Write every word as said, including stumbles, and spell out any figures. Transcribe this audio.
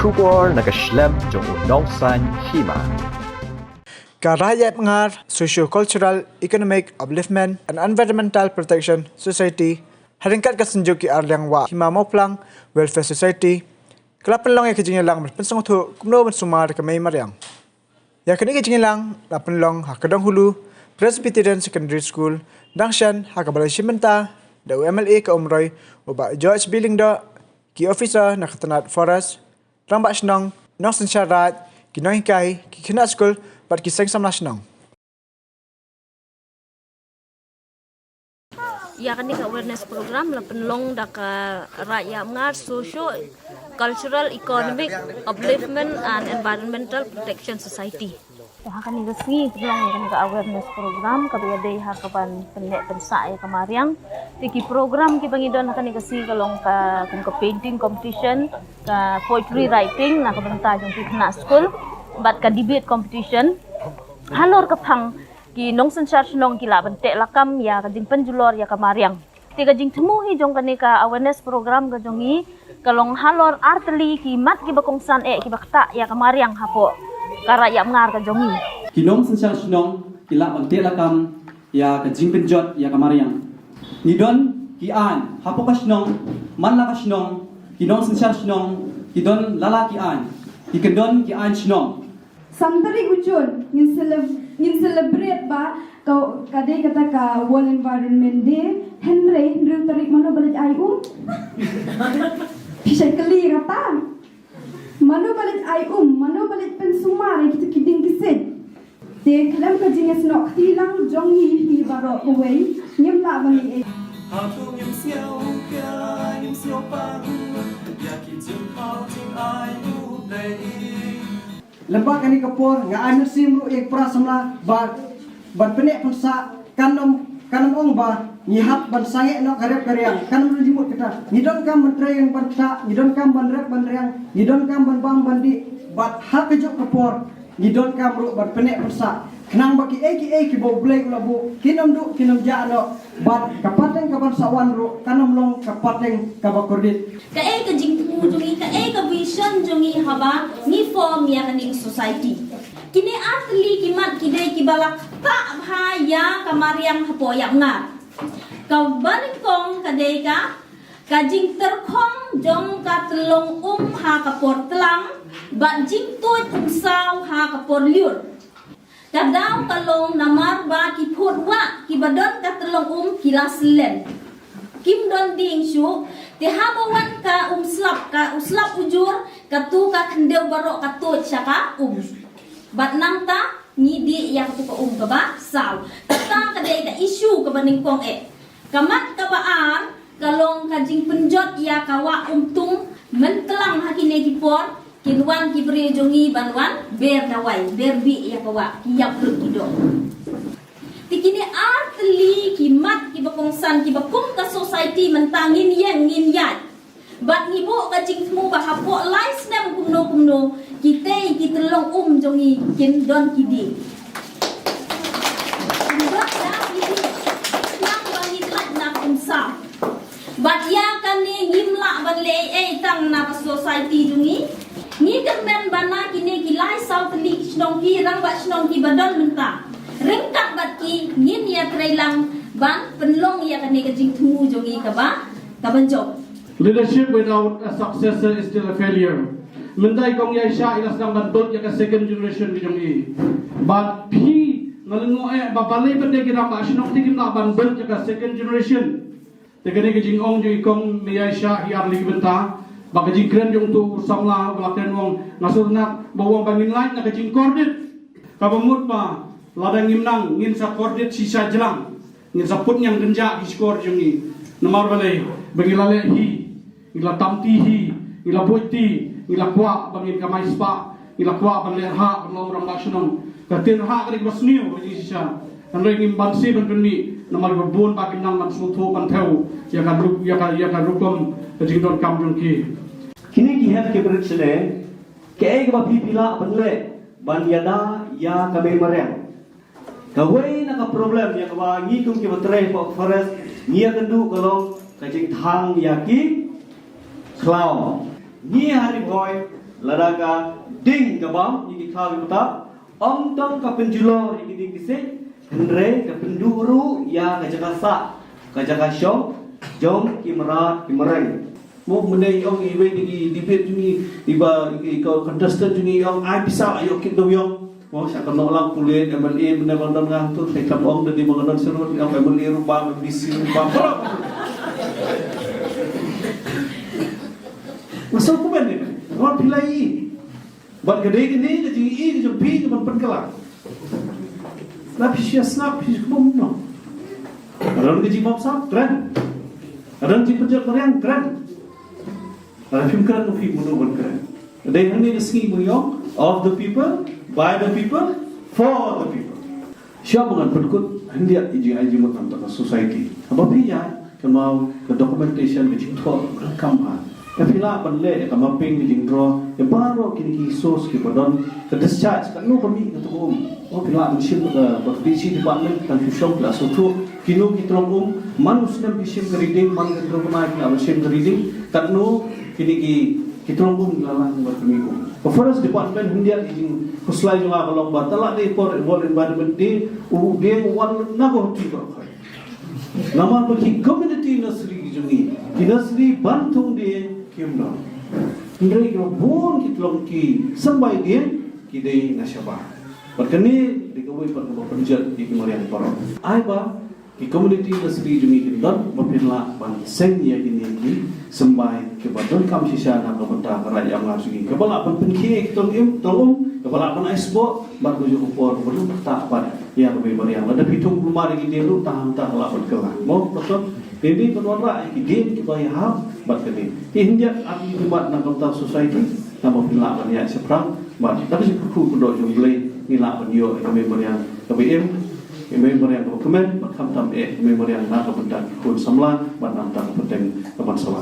Khubor na ka shlem jong u nongsan hima. Ka Raid Ïap Ngar Socio Cultural Economic Upliftment and Environmental Protection Society, ha ryngkat ka Synjuk ki Arliang Wah Hima Mawphlang Welfare Society, ka la pynlong ïa ka jingïalang ban pynsngewthuh kumno ban sumar ïa ka mei mariang. Ïa kane ka jingïalang la pynlong ha Kdonghulu Presbyterian Secondary School, dang shen ha kaba la ïashim bynta da u M L A ka Umroi, u Bah George B Lyngdoh, ki officer na ka tnat Forest, rangbah shnong, nongsynshar raid, ki nonghikai, ki khynnah skul bad ki seng samla shnong. Ïa kane ka awareness program la pynlong da ka Raid Ïap Ngar Socio Cultural Economic Upliftment and Environmental Protection Society. Ïa kane ka sngi pynlong ïa kane ka awareness program kaba ïadei ha kaban pynneh pynsah ïa ka mariang. Te ki program kiba ngi don ha kane ka sngi ka long ka kum ka painting competition, ka poetry writing na ka bynta jong ki khynnah skul, bad ka debate competition. Halor ka phang ki nongsynshar shnong ki lah ban teh lakam ïa ka jingpynjulor ïa ka mariang. Te ka jingthmu hi jong kane ka awareness program ka jong ngi ka long halor artylli ki mat kiba kongsan eh kiba ktah ïa ka mariang hapoh ka Raid Ïap Ngar ka jong ngi. Ki nongsynshar shnong ki lah ban teh lakam ïa ka jingpynjot ïa ka mariang. Ngi don ki aiñ hapoh ka shnong, man la ka shnong, ki nongsynshar shnong ki don la la ki aiñ, ki kyndon ki aiñ shnong. San tarik u Jun ngin celeb-, ngin celebrate ba ka, ka dei kata ka World Environment Day. Hynrei hynriew tarik mano ba leit ai um? Phi sa kylli kata. Mano ba leit ai um, mano ba leit pynsumar ïa kita ki dieng ki siej? Te khlem ka jingïasnoh kti lang jong ngi hi baroh kawei, ngim lah ban leh ei. Hato ngim sngewkhia, ngim sngewpang ïa ki jingpang jingai U Blei. Lem bad kane ka por nga ai mynsiem ruh ïa ki para samla ba, ban pynneh pynsah, kan ym, kan ym ong ba ngi hap ban sangeh noh ka rep ka riang, kan ym jingmut kata. Ngi donkam ban trei ban ktah, ngi donkam ban rep ban riang, ngi donkam ban bam ban dih, bad ha kajuh ka por ngi donkam ruh ban pynneh pynsah. Khnang ba kiei kiei kiba U Blei u la buh kin ym duh kin ym jah noh, bad ka pateng kaban sa wan ruh kan ym long ka pateng kaba kordit. Kaei ka jingthmu jong ngi, kaei ka vision jong ngi haba ngi form ïa kane ka society? Kine artylli ki mat ki dei kiba la ktah bha ïa ka mariang hapoh Ïap Ngar. Kaba nyngkong ka dei ka, ka jingtyrkhong jong ka tyllong um ha ka por tlang, bad jingtuid um saw ha ka por lyiur. Ka daw ka long namar ba ki phut wah kiba don ka tyllong um ki la slen. Kim don dieng shuh, te haba wan ka um slap, ka u slap u jur, katu ka khyndew baroh ka tuid sha ka um. Bad nangta ngi dih ïa katu ka um kaba saw. Kata ka dei ka issue kaba nyngkong eh. Ka mat kaba ar ka long ka jingpynjot ïa ka wah umtung, mynta lang ha kine ki por kin wan ki briew jong ngi ban wan ber dawai, ber bih ïa ka wah, ki ïap lut ki doh. Te kine artylli ki mat kiba kongsan kiba kum ka society mynta ngin ïeng ngin ïaid. Bad ngi buh ka jingthmu ba hapoh lai snem kumno kumno, kitei ki tyllong um jong ngi kin don ki dieng. Kin don da ki dieng. Khnang ba ngin lait na ka um saw. Bad ïa kane ngim lah ban leh ei ei tang na ka society jong ngi. Ngi kyrmen ba na kine ki lai saw tylli ki shnong ki rangbah shnong kiba don mynta, ryngkat bad ki ngin ïatrei lang ban pynlong ïa kane ka jingthmu jong ngi kaba, kaba jop. Leadership without a successor is still a failure. Mynta i Kong Ïaishah i la sdang ban build ïa ka second generation ka jong i. Bad phi, nga lyngngoh eh ba balei ban dei ki rangbah shnong te kim lah ban build ïa ka second generation. Te kane ka jingong jong i Kong Ïaishah hi artylli ki bynta, ba ka jingkren jong uto u samla u la kren, u ong, nga sngewtynnat ba u ong ba ngin lait na ka jingkordit. Kaba mut ba lada ngim nang ngin sa kordit shisha jlang. Ngin sa put ñiangkynjah ki shkor jong ngi. Namar balei? Ba ngi la leh hi, ngi la tam ti hi, ngi la buit ti, ngi la kwah ba ngin kamai spah, ngi la kwah ban leh rhah ban long rangbah shnong. Ka ktien rhah ka dei kaba sniew ka jingshisha. Hynrei ngim banse ban pynmih namar ba bun ba kim nang ban sngewthuh ban thew ïa ka rup, ïa ka, ïa ka rukom ka jingdonkam jong ki. Kine ki hep ki pyrshah leh, kaei kaba phi, phi lah ban leh ban ïada ïa ka mei mariang? Kawei na ka problem ïa kaba ngi kum kiba trei hapoh forest ngi ïakynduh ka long ka jingthang ïa ki khlaw. Ngi ha Ri Bhoi Lada ka ding ka bam ïa ki khaw ki btap, ym tang ka pynjulor ïa ki dieng ki siej, hynrei ka pynduh ruh ïa ka jaka sah, ka jaka shong jong ki mrad ki mreng. Mo mynne ong iwei na ki debate jong ngi, iba i ka contestant jong ngi ong ai pisa ïoh kit da u ïong. Mo sha ka nonglang pulit M L A mynne ba don nga tu, te kam ong da di ba don serut ong M L A ruh bam, M D C ruh bam. Masa ku ben ni, wan phi la i. Bad ka dei kane ka jingi ka jong phi ka ban pynkylla. La phi sngap phi sngap phi sngap no. Ran ka jingmap sap kren. Ran jingpynjot mariang kren. Ran phim kren no phi munu ban kren. Dei hangne ka sngi mu yong of the people, by the people, for the people. Sha ba ngan pynkut hyndia i jingai jingmut na ka society. Haba phi ïa kynmaw ka documentation ka jingthoh ka kam ha. Ka phi lah ban leh ka mapping ka jingdraw ka baroh kine ki source ki ba don ka discharge ka no ka mih ka tu um. O phi lah ban shim ka ba ka B C department tang shu shong phi lah shu thuh kino ki trong um man u snem phi shim ka reading man ka trong phi lah ban shim ka reading ka no kine ki ki trong um la lang ba kami um. Ka forest department hyndia i jingkhuslai jong nga ka long ba tala dei por world environment day u dei wan na ko ti ba khoi. Namar ba ki community nursery ki jong ngi ki nursery ban thung dei kim dong. Hynrei ki bun ki tlong ki symbai dei ki dei na shabar. Bad kane dei kawei pat kaba pynjot ïa ki mariang baroh. Ai ba ki community nursery jong ngi ki don ba phin lah ban seng ïa kine ki symbai kiba donkam shisha na ka bynta ka raid amlar jong ngi. Kaba lah ban pynkhie ki tong im tong um, kaba lah ban ai sboh bad ka jong ka por kaba donkam bad ïa ka bei mariang. Lada phi thung kulmar ïa ki dien ruh tang hangta ka lah ban kylla. Mo, betul? Dei ban wanrah ïa ki dien kiba ïahap bad ka dien. Ki hyndiat ap ïa ki mat na ka bynta society, na ba phin lah ban ïaid shaphrang bad da ka jingkyrkhu kyrdoh jong U Blei ngi lah ban ïoh ïa ka bei mariang kaba im. Ïa mei mariang kaba kmen bad khamtam eh ïa mei mariang na ka bynta ki khun samla bad na ka bynta ka pateng ka ban samla.